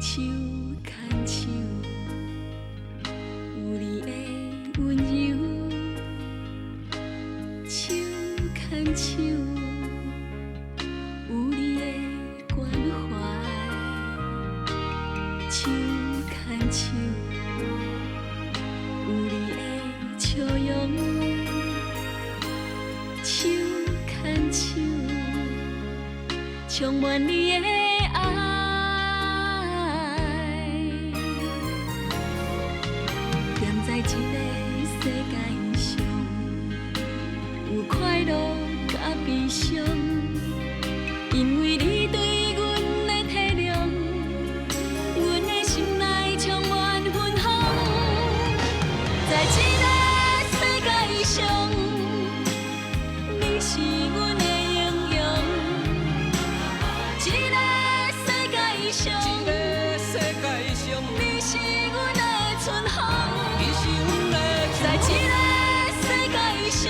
手牽手，有你的溫柔。手牽手，有你的關懷。手牽手，有你的笑容。手牽手，充滿你的愛。踮在這个世界上，有快樂佮悲傷，因為你對阮的體諒，阮的心內充滿芬芳。在這个世界上，你是阮的英雄。這个世界上，這個世界上，你是阮的春風。你是阮的在這个世界上，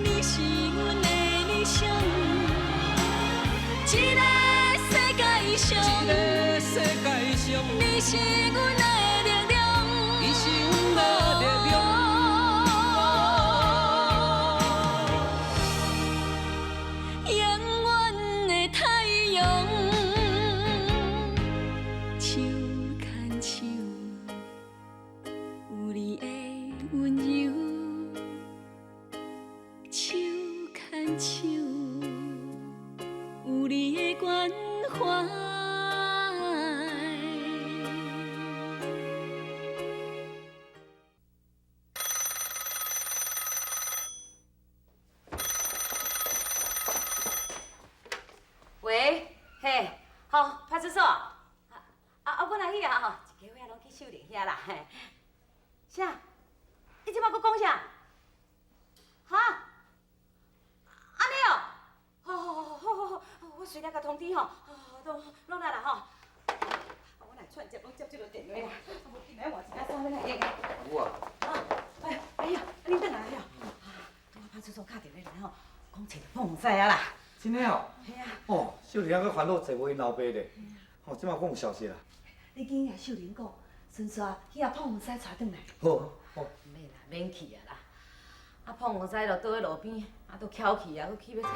你是阮的理想。這个世界上，這個世界上，你是阮的力量。你是阮的力量。永遠的太陽，手牽手，有你的溫柔。手牽手，有你的關懷。喂，嘿，好，派出所，啊啊，阮来去啊吼，一家伙攏去秀玲遐啦，嘿。啥？你這擺閣講啥？哈？按呢哦？好好好好好好，我隨來共通知吼，攏攏來啦吼。我來串接攏接這個電話啊，無緊來換一件衫欲來用啊。有啊。啊，哎哎呀，恁轉來啊？拄仔派出所敲電話來吼，講揣著膨風師啊啦。真的哦？嘿啊。哦，秀玲還閣煩惱揣無𪜶老爸咧。哦，這擺講有消息啦。你緊共秀玲講，順紲去共膨風師帶轉來。好，好。免啦，免去啊啦。啊，膨風師就倒佇路邊，啊，都翹去啊，閣去欲。啊？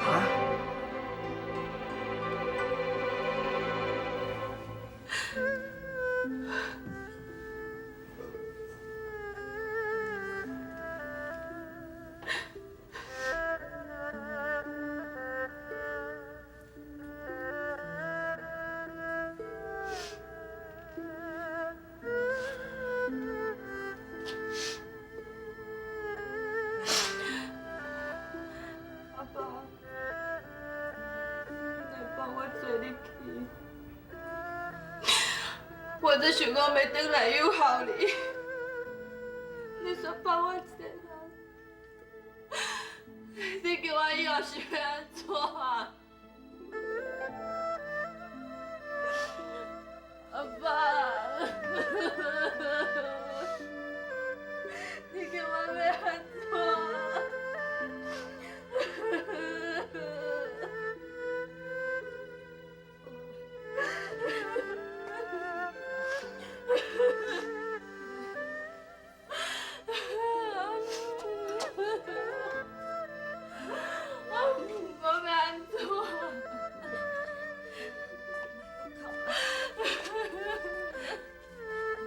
阿爸，你放我做入去，我只想講欲轉來有孝你，你煞放我一个人，你叫我以後是欲按怎？阿爸，你叫我欲按怎？我欲按怎？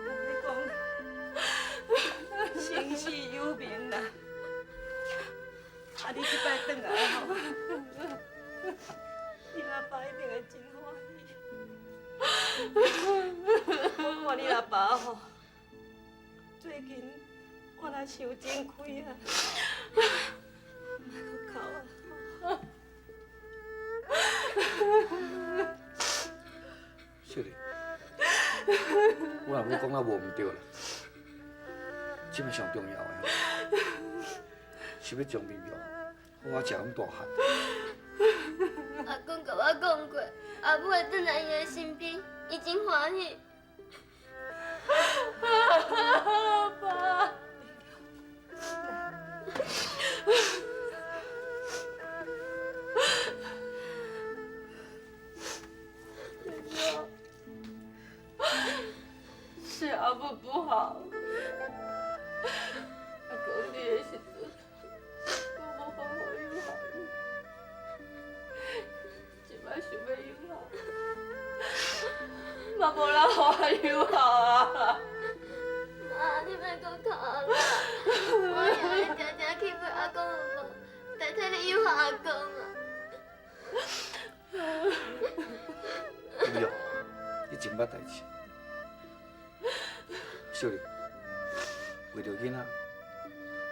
你講生死有命啦，啊！你這擺轉來吼，你老爸一定會真歡喜。我看你老爸吼，最近我若想真開啊，莫閣哭啊！秀玲，我若欲講啊無毋對啦，這擺上重要的是欲將面藥予我食予大漢。阿公共我講過，阿母會轉來伊的身邊，伊真歡喜。阿爸。阿母不好。阿公你的时阵，我无好好养育你，这摆想欲养育，嘛无人予我养育啊！妈，你莫阁哭啦，我以后会定定去陪阿公有无？代替你养育阿公啊！玉，你真捌代志。秀玲，为著囡仔，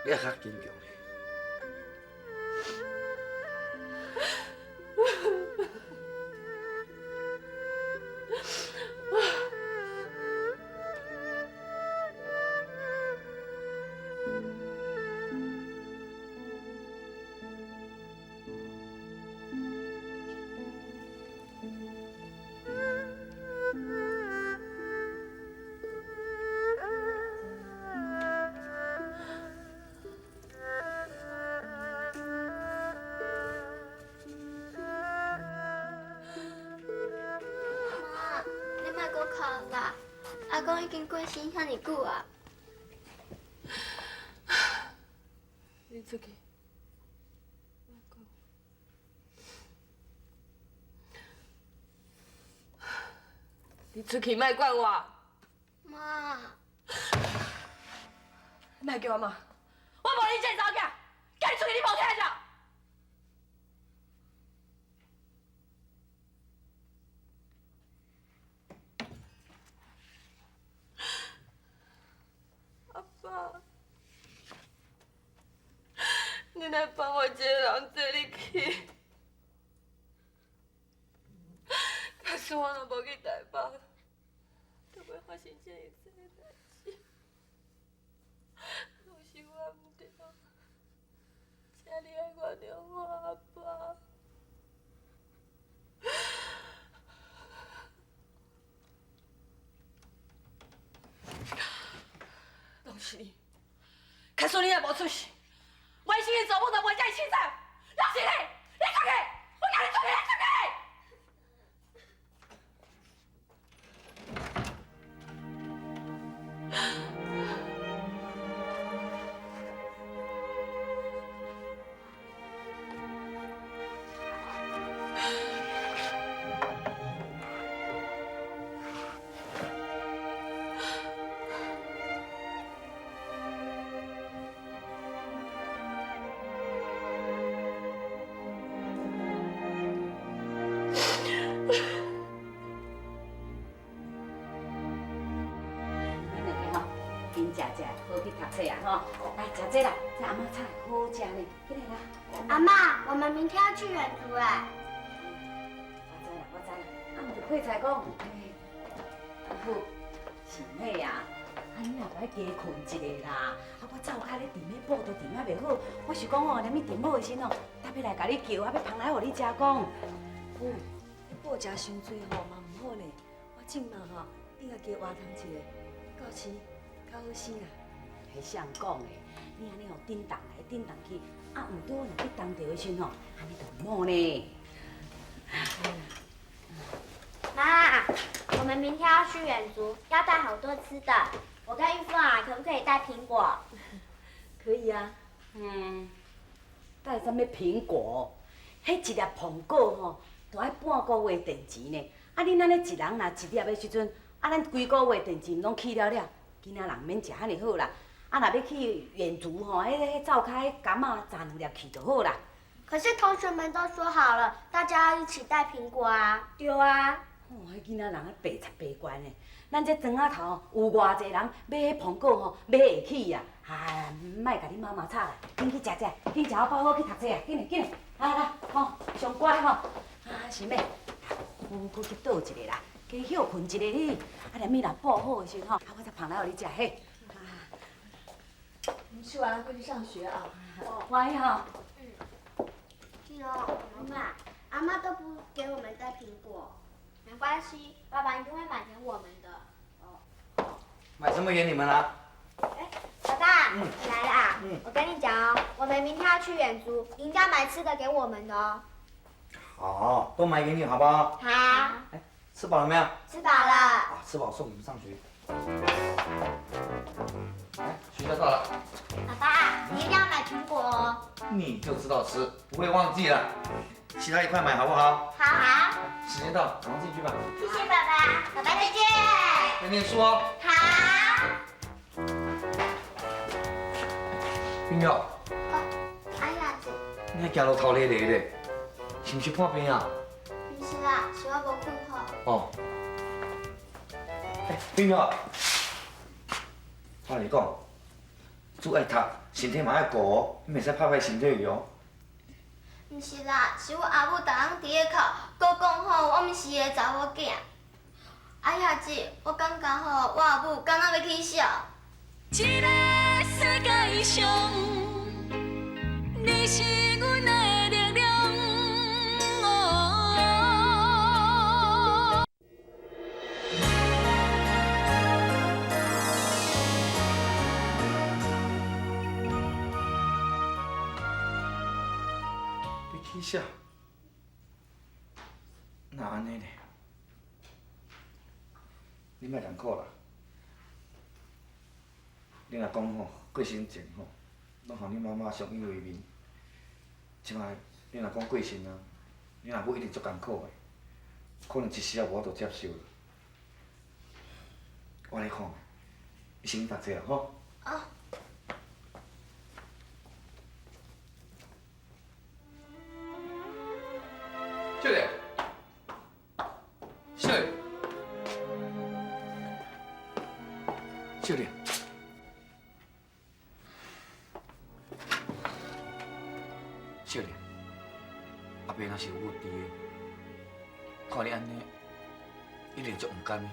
你爱较坚强咧。妈，你莫阁哭啦，阿公已经过身遐尔久啊。你出去，莫讲。你出去，莫管我。妈，莫叫我妈，我无你这个查某囝，叫你出去你无听著？阿爸，你来放我一个人做你去？假使我若无去台北，就袂发生这一切代志。拢是我毋对，请你爱原谅我，阿爸。拢是你，假使你若无出事，原先的查某就袂遮尔凄惨。拢是你，你出去，我叫你出去，你出去！恁两个吼，紧食食，好去读册啊吼！来食这啦，这阿嬷炒的好食呢，起来啦！阿嬷，我们明天要去远足哎。我知啦，我知啦，啊，毋就配菜讲，阿母是咩啊？啊，你若无爱加睏一下啦。啊，我走较咧甜咧补都甜啊袂好，我想讲哦，连物甜好的时阵哦，特别来共你叫，啊，欲捧来予你食讲。哦，你补食伤济吼嘛毋好呢。我这马吼应该加活动一下，到时较好生啦。彼谁讲的？你按呢吼振动来振动去，啊，毋拄若去动著的时阵吼，按呢就毋好呢。妈，我们明天要去远足，要带好多吃的。我跟玉凤啊，可不可以带苹果？可以啊。嗯，带啥物苹果？彼一粒苹果吼，都爱半个月电钱呢。啊，恁按呢一人若一粒的时阵，啊，咱规个月电钱拢去了了，囡仔人免食遐尔好啦。啊，若欲去远足吼，彼灶跤彼柑仔摘两粒去就好啦。可是同学们都说好了，大家要一起带苹果啊。对啊。哦，彼囡仔人啊白贼白怪呢。咱这庄仔头有偌济人买彼苹果吼，买会起啊！啊，莫共你妈妈吵啦，紧去食食，紧食好饱好去读册啊！紧来紧来，来来吼，上乖吼。啊，是咩？好阁去倒一下啦，加歇睏一下哩。啊，连物若补好的时阵吼，啊，我才捧来予你食嘿。我们吃完了回去上学啊。欢喜吼。嗯。是哦，妈妈，阿嬷都不给我们带苹果。没关系，爸爸一定会买给我们的。哦。买什么给你们啊？哎，老大，你来啦！我跟你讲哦，我们明天要去远足，你一定要买吃的给我们的哦。好，都买给你，好不好？好。哎，吃饱了没有？吃饱了。啊，吃饱送你们上学。来，学校到了。爸爸，你一定要买苹果哦。你就知道吃，不会忘记了。其他一块买好不好？好。时间到，赶快进去吧。谢谢爸爸，爸爸再见。要念书哦。好。冰玉。哦，哎呀，你还行路头咧咧咧，是毋是破病啊？毋是啦，是我无睏好。哦。哎，冰玉，我跟你讲，书爱读，身体嘛爱顾哦，你袂使拍歹身体去哦。毋是啦，是阮阿母逐工伫咧哭，阁讲吼，我毋是伊的查某囝。哎呀姊，我感觉吼，我阿母敢若欲起痟。这个世界上，你是阮的力量。欲起痟？哪按呢呢？你莫艰苦啦。你若讲吼，过身前吼，拢予你妈妈相依为命。这摆你若讲过身啊，你阿母一定足艰苦的，可能一时也无法度接受。我咧看，你先去读册啦，吼。哦。少年，少年，少年。少年，阿伯若是有伫的，看你按呢，一定足毋甘的。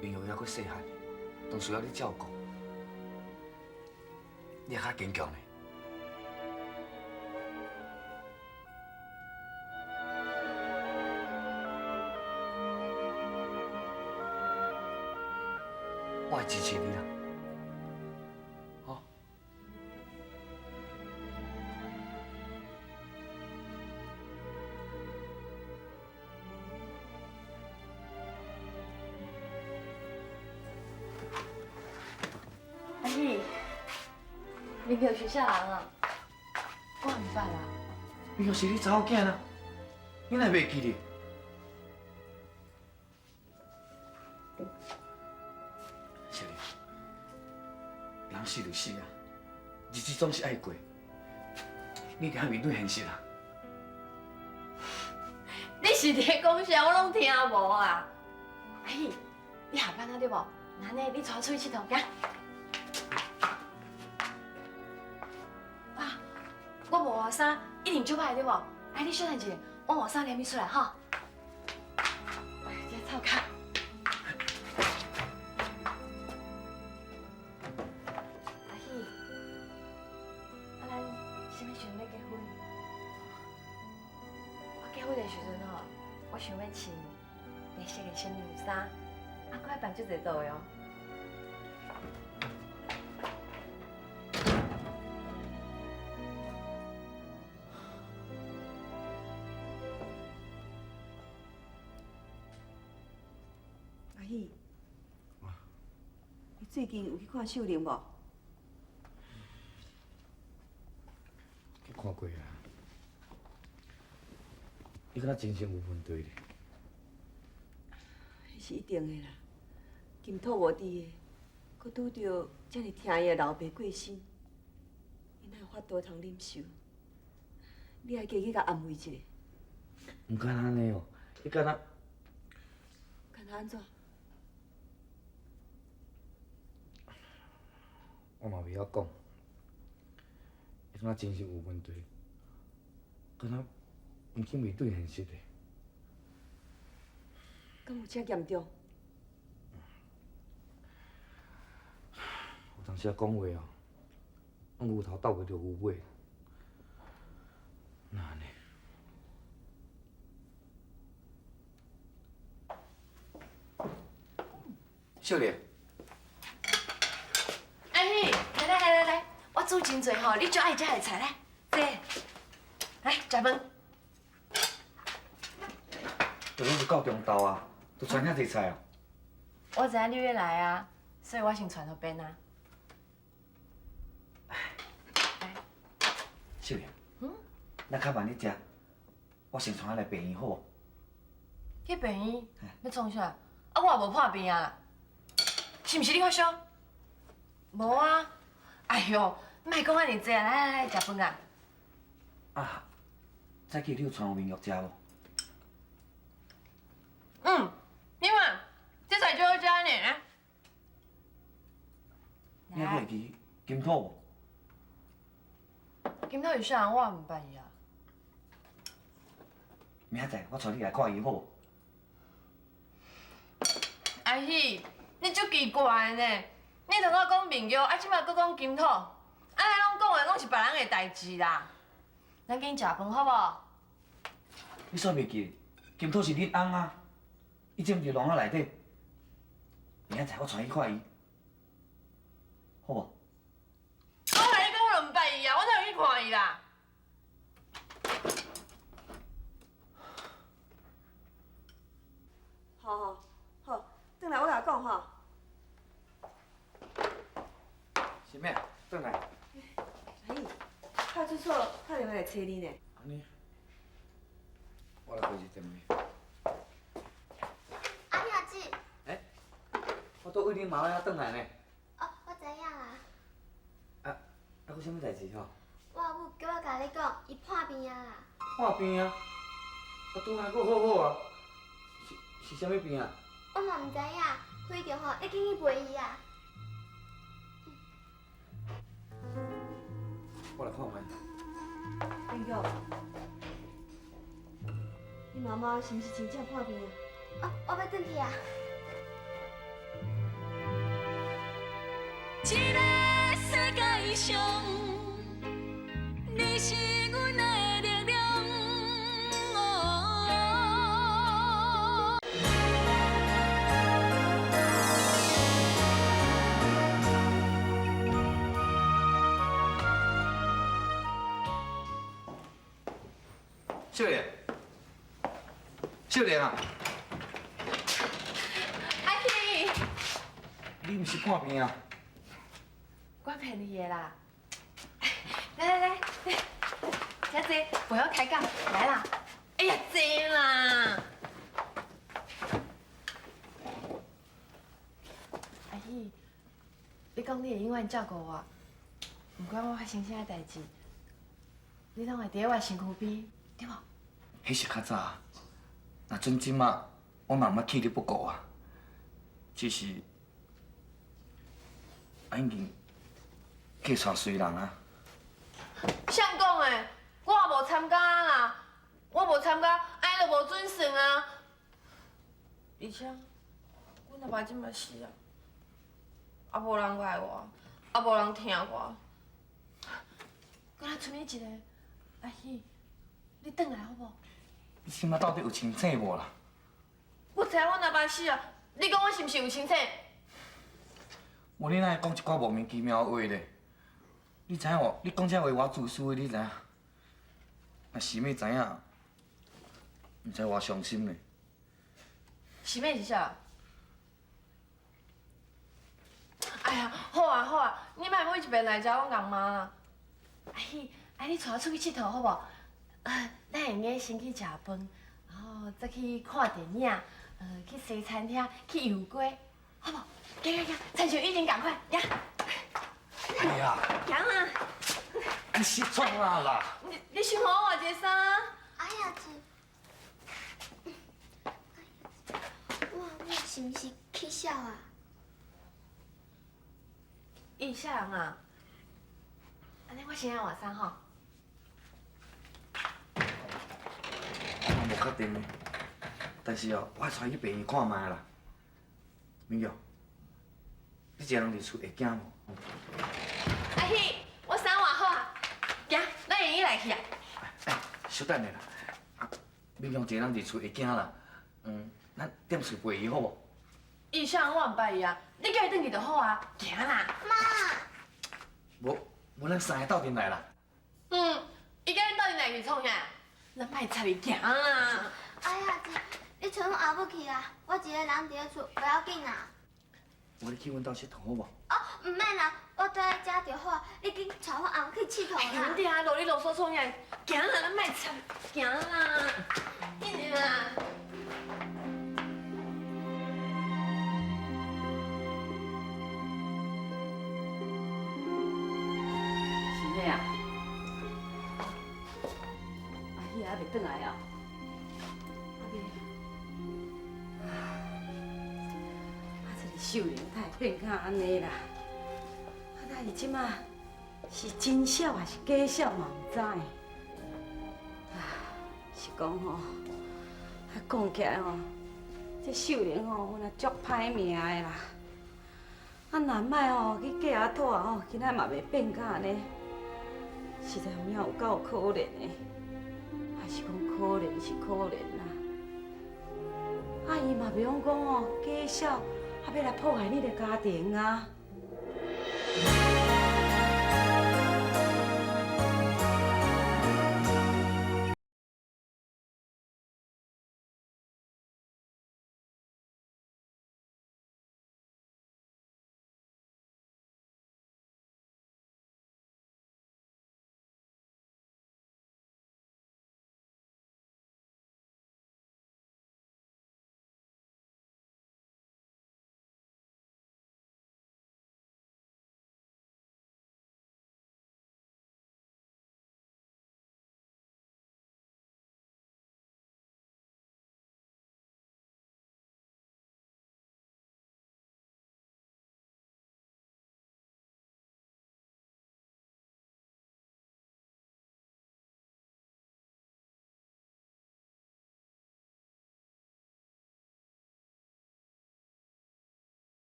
明玉犹阁细汉，当需要你照顾，你会较坚强呢。我会支持你啦。阿喜，明玉是啥人啊？我毋捌啊。明玉是你查某囝啦，你哪会袂记得？小丽，人死就死啊，日子总是爱过，你得爱面对现实啊。你是伫讲啥？我拢听无啊。阿喜，你下班啊对无？那呢，你带我出去𨑨迌，行。我无换衫，一定足歹对无？哎，你小等一下，我换衫连你出来哈。这臭脚。阿喜，啊，咱啥物时阵欲结婚？我结婚的时阵吼，我想欲穿白色的新娘衫，啊，阁爱办足济桌的哦。阿喜，你最近有去看秀玲无？去看过啊，伊敢若精神有问题咧。彼是一定的啦，金土无伫的，阁拄著遮尔疼伊的老爸过身，伊哪有法度通忍受？你爱加去共安慰一下。毋敢按呢哦，伊敢若……敢若按怎？我嘛袂晓讲，伊敢若精神有问题，敢若毋肯面对现实的。敢有遮严重？有当时啊讲话哦，拢牛头斗袂著牛尾，哪按呢？秀莲。阿喜，来来来来来，我煮真济吼，你最爱食的菜来，坐，来食饭。都拢是到中昼啊，都传遐济菜哦。我知影你欲来啊，所以我先传予便啊。秀玲，嗯，咱较慢咧食，我先带你来病院好无？去病院欲创啥？啊，我也无破病啊，是毋是你发烧？无啊。哎哟，莫讲遐尔济啊！来来来，食饭啊！啊，早起你有传予明玉食无？嗯，你看，这菜最好食呢。你还阁会记金土无？金土是啥人？我也毋捌伊啊。明仔载我带你来看伊好无？阿喜，你足奇怪的呢！你头拄讲明玉，啊，这摆阁讲金土，按呢拢讲的拢是别人的代志啦。咱紧食饭好无？你煞袂记？金土是恁翁啊，伊这毋伫笼仔内底。明仔载我带你去看伊，好无？我共你讲，我就毋捌伊啊，我哪会去看伊啦？好好好，转来我共讲吼。啥物？转来。阿姨，派出所打电话来找你呢。按呢，我来回一电话。阿兄姊。欸，我拄为恁妈妈遐转来呢。哦，我知影啦。啊，啊，阁啥物代志吼？我阿母叫我共你讲，伊破病啊啦。破病啊？啊，拄仔阁好好啊。是啥物病啊？我嘛毋知影，反正吼，你紧去陪伊啊。我来看觅。明玉，你妈妈是毋是真正破病啊？哦，我欲转去啊。这个世界上，你是阮的力量。秀莲，秀莲啊！阿喜，你毋是破病啊？我骗你的啦！来来来，请坐，不要开讲，来啦！哎呀，坐啦！阿喜，你讲你会永远照顾我，不管我发生啥代志，你拢会伫我身躯边，对无？彼是较早，若准这马，我嘛毋捌弃你不顾啊。只是，啊，已经嫁娶随人啊。谁讲的？我也无参加啦，我无参加，按呢就无准算啊。而且，阮阿爸这马死啊，也无人爱我，也无人疼我。阁来賰你一个，阿喜，你转来好无？你这马到底有清醒无啦？我知影阮阿爸死啊，你讲我是毋是有清醒？无你哪会讲一寡莫名其妙的话咧？你知影无？你讲这话偌自私的，你知影？若是妹知影，毋知偌伤心咧。是妹是啥？哎呀，好啊好啊，你莫每一遍来遮拢共骂啦。阿喜，啊你带我出去𨑨迌好无？咱会用得先去食饭，然后再去看电影，去西餐厅，去游街，好无？行行行，亲像以前仝款，行。哎呀！行啦！你是创啥啦？你先予我换一个衫。哎呀，姐，我我是毋是起痟啊？伊是啥人啊？按呢我先来换衫吼。我无确定的，但是哦，我会带你去病院看觅啦。明玉，你一个人伫厝会惊无？阿喜，我衫换好啊，行，咱会用来去啊。哎，小等下啦，啊，明玉一个人伫厝会惊啦，咱踮厝陪伊好无？伊啥人我毋捌伊啊，你叫伊转去就好啊，行啦。妈。无，无咱三个斗阵来啦。嗯，伊叫恁斗阵来是创啥？咱莫插伊行啦。哎呀，姐，你揣阮阿母去啦，我一个人伫咧厝，袂要紧啦。无你去阮兜𨑨迌好無？哦，毋免啦，我蹛咧遮就好。你緊帶阮阿母去𨑨迌啦。你啊，啰里啰嗦創啥？行啦，咱莫插，行啦，緊啦。是咩啊？阿喜還袂轉來啊？阿未啊？啊，這个秀玲哪會變甲按呢啦？啊，那伊這馬是真痟還是假痟嘛？毋知。啊，是講吼，啊講起來吼，這秀玲吼，阮也足歹命的啦。啊，若莫吼去嫁阿兔啊吼，今仔嘛袂變甲按呢。實在有影有夠可憐的，還是講可憐是可憐啦。啊，伊嘛袂用講吼假痟，啊欲來破壞你的家庭啊。